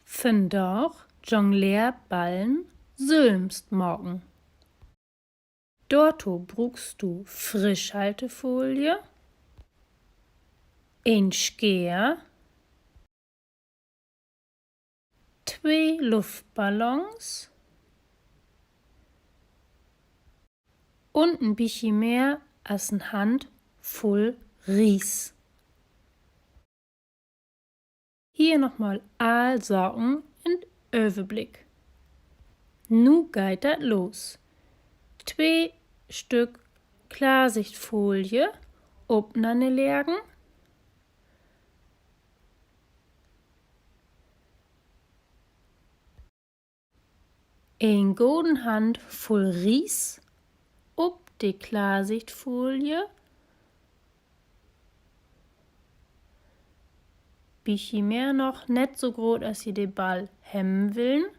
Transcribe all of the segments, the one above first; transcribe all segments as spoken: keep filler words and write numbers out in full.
Vandaag Jongleerballen sülvst maken. Dorto bruukst du Frischhaltefolie, een Scheer, twee Luftballons un en bietje mehr as en Hand vull Ries. Hier nochmal all Saken in Överblick. Nu geiht dat los. Twee Stück Klarsichtfolie opnanner leggen. Een goden Hand vull Ries op de Klarsichtfolie. Bietje mehr noch, nett so groot as ji de Ball hebben willen.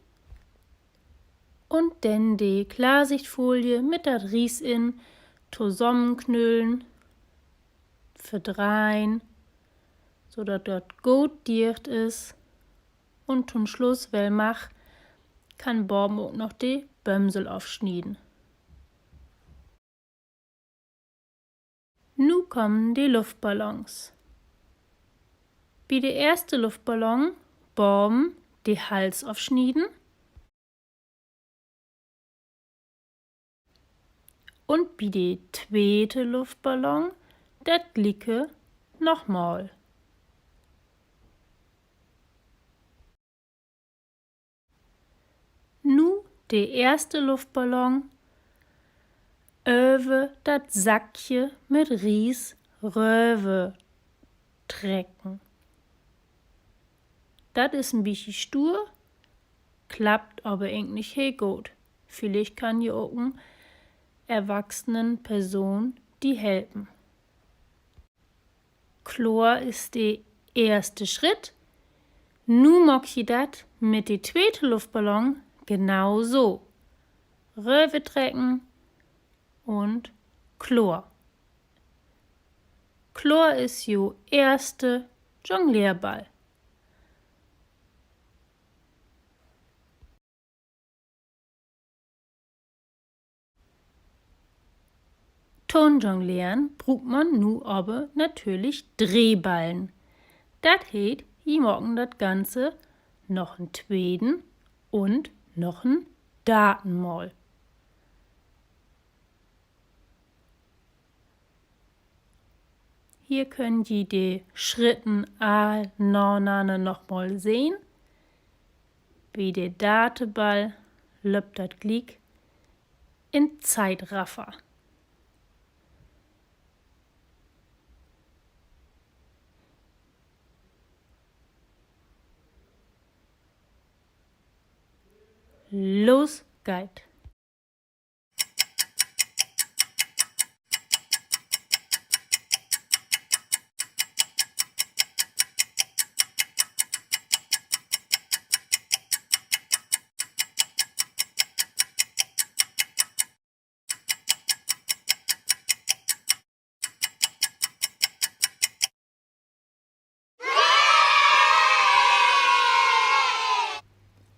Un denn de Klarsichtfolie mit dat Ries in tosamenknüllen, verdreihen, so dat dat goot dicht is. Un to'n Sluss, well mag, kann baven ok noch de Bömsel ofsnieden. Nu kamen de Luftballons. Bi de eerste Luftballon baven de Hals ofsnieden. Un bi de tweete Luftballon dat glieke nochmal. Nu de eerste Luftballon över dat Sackje mit Ries röver trecken. Dat is en bietje stuur, klappt aver egentlich heel goot. Villicht kann je ok en erwachsenen Person di helpen. Kloor is de eerste Schritt. Nu maakt ji dat mit de tweete Luftballon genau so. Rövertrecken un kloor. Kloor is jo eerste Jongleerball. To'n Jongleren bruukt man nu aver natürlich dree Ballen. Dat heet, ji maken dat Ganze noch en tweden un noch en darden Mal. Hier köönt ji de Schritten all naenanner nochmal sehn. Bi de darde Ball löppt dat gliek in Zeitraffer. Los geiht.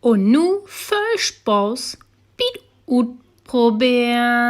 Un nu völ Spaaß bi't Utproberen.